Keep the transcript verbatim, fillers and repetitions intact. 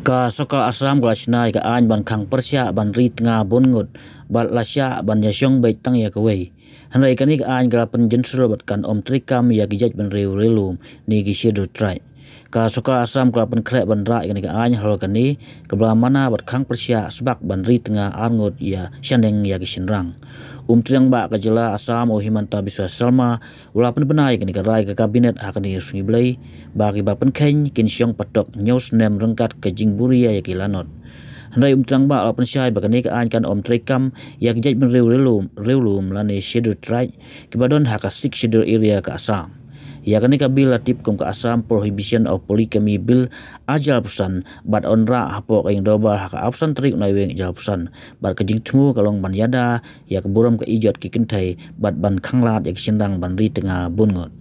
Ka Sorkar Assam ka la shna ïa ka aiñ ban khang pyrshah ban ri tnga bun ngut bad la shah ban ïashong beit tang ïa kawei. Hynrei kane ka aiñ ka la pynjynshru bad kan ym treikam ïa ki jaitbynriew riewlum ne ki Scheduled Tribe. Ka Sorkar Assam ka la pynkhreh ban rah ïa kane ka aiñ halor kane kaba la mana bad khang pyrshah sbak ban ri tnga ar ngut ïa shaneng ïa ki shynrang. U Myntri Rangbah ka jylla Assam u Himanta Biswa Sarma u la pynbna ïa kane ka rai ka Cabinet ha kane ka sngi Blei ba kiba pynkheiñ kin shong patok hynñiew snem ryngkat ka jingbuhrieh ïa ki lanot. Hynrei u Myntri Rangbah u la pynshai ba kane ka aiñ kan ym treikam ïa ki jaitbynriew riewlum, riewlum lane Scheduled Tribe kiba don ha ka Sixth Schedule area ka Assam. Ïa kane ka bill la tip kum ka Assam Prohibition of Polygamy Bill ar hajar arphew san bad yn rah hapoh ka ïing dorbar ha ka arphew san tarik u Naiwieng ar hajar arphew san bad ka jingthmu ka long ban ïada ïa ka burom ka ijot ki kynthei bad ban khanglad ïa ki shynrang ban ri tnga bun ngut.